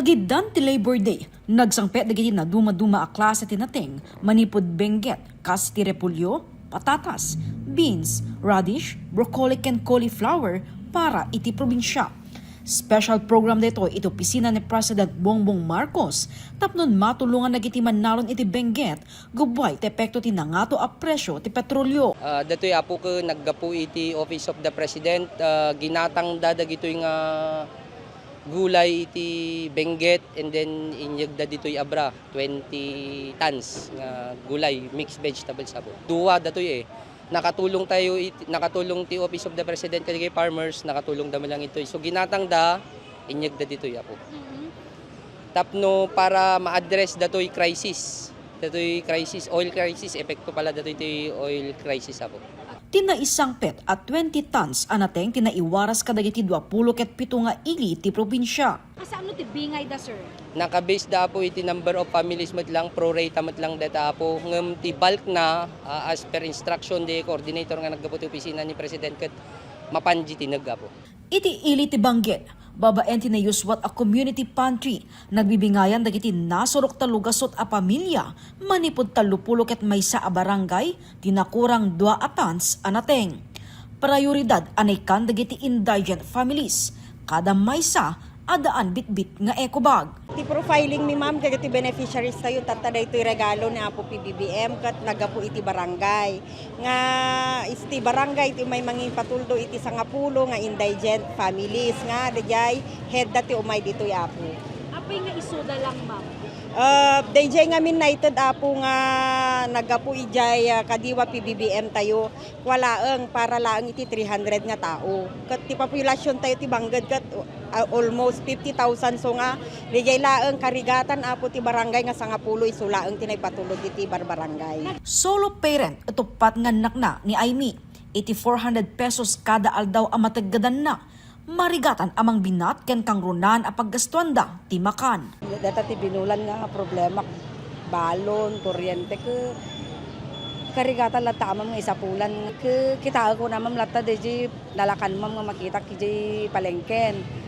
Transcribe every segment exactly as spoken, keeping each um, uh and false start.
Itdan ti Labor Day, nagsangpet dagiti nadumaduma a klase ti nateng manipud bengget, kas ti repolyo, patatas, beans, radish, broccoli ken cauliflower para iti probinsia. Special program daytoy iti opisina ni President Bongbong Marcos tapno matulongan dagiti mannalon iti bengget gapu iti epekto ti nangato a presyo ti petrolio. Ah, datoy, Apo, ket naggapu iti Office of the President, ah, ginatangda dagitoy nga gulay iti bengget, and then inyegda ditoy abra, twenty tons nga gulay, mixed vegetables, Apo. Dua datoy, eh. Nakatulong tayo it-, nakatulong ti Office of the President kadagiti farmers, nakatulong da man lang itoy. So, ginatangda, inyegda ditoy, Apo. Mhm. Tapno para ma-address datoy crisis. Datoy crisis, oil crisis, epekto pala datoy ti oil crisis, Apo. Ti naisangpet a twenty tons a nateng ti naiwaras kadagiti duapulo ket pito nga ili ti probinsia. Kasano ti bingay da, sir? Nakabase da, Apo, iti number of families met lang, pro rata met lang data, Apo. Ngem ti bulk na, ah, as per instruction di coordinator nga naggapu ti opisina ni President ket mapan di tineg, Apo. Iti ili ti Bangged, babaen ti naiusuat a community pantry, nagbibingayan dagiti nasurok tallo gasut a pamilia manipud tallopulo ket maysa a barangay ti nakurang dua a tons a nateng. Prioridad a naikkan dagiti indigent families, kada maysa addaan bitbit nga eco bag. Ti profiling mi, ma'am, kadagiti beneficiaries tayo, tatta daytoy regalo ni Apo P B B M ket naggapu iti barangay. Nga iti barangay ti umay mangipatuldo iti sangapulo nga indigent families nga daydiay head da ti umay ditoy, Apo. Apay nga isuda lang, ma'am? Ah, daydiay ngamin naited, Apo, nga naggapu idiay, ah, kadiwa P B B M tayo. Kua laeng, para laeng iti three hundred nga tao. Ket ti populasyon tayo ti Bangged ket, ah, almost fifty thousand, so nga, daydiay laeng karigatan, Apo, ti barangay nga sangapulo isu laeng ti naipatulod iti barbarangay. Solo parent iti uppat nga annakna ni Aimee. Iti four hundred pesos kada aldaw a mateggedanna, marigatan a mangbinat ken kangrunaan a paggastuanda ti makan. Data ti binulan nga problema, balon, kuryente, ke karigatan latta, ma'am, nga isapulan. Ke kitaek ko na, ma'am, latta daydiay nalakan, ma'am, nga makitak idiay palengken.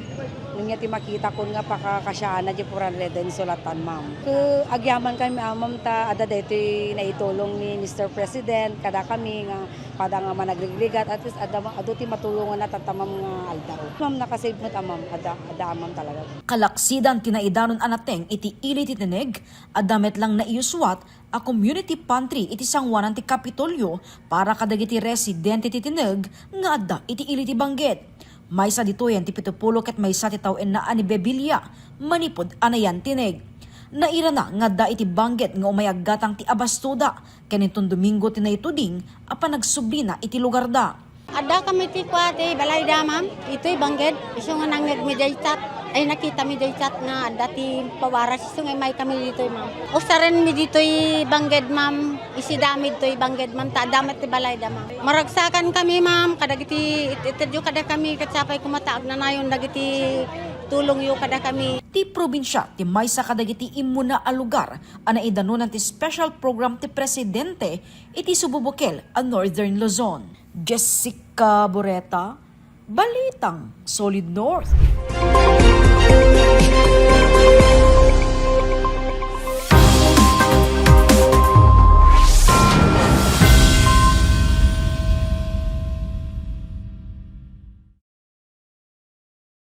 Nunay ti makitakon nga pakakasiaanna diay four hundred pesos lattan, ma'am. Ke agyaman kami, ah, ma'am, ta adda daytoy naitulong ni Mister President kadakami nga pada nga managrigat, at least adda, adu ti matulonganna tatta, ma'am, nga aldaw. Ma'am, nakasave met a, ma'am, adda, adda, ma'am, talaga. Kalaksidan ti naidanon a nateng iti ili ti tineg, adda met lang naiusuat a community pantry iti sangoanan ti Kapitolyo para kadagiti residente ti tineg nga adda iti ili ti Bangged. Maysa ditoyen ti pitopulo ket maysa ti tawenna a ni Bebilia manipud a nayan tineg. Nairana nga adda iti Bangged nga umay aggatang ti abastoda ken inton Domingo ti naituding a panagsublina iti lugarda. Adda kami ti kua ti balayda, ma'am. Itoy Bangged. Isu nga nangngeg mi diay chat. Ay, nakita mi diay chat nga adda ti pawaras. Isu nga immay kami ditoy, ma'am. Usaren mi ditoy Bangged, ma'am. Isida mi ditoy Bangged, ma'am. Ta adda met ti balayda, ma'am. Maragsakan kami, ma'am. Kadagiti it-, itedyo kada kami. Ket sapay koma ta agnanayon dagiti tulongyo kada kami. Ti probinsia ti maysa kadagiti immuna a lugar a naidanonan ti special program ti Presidente iti sububukel a Northern Luzon. Jessica Boreta, Balitang Solid North.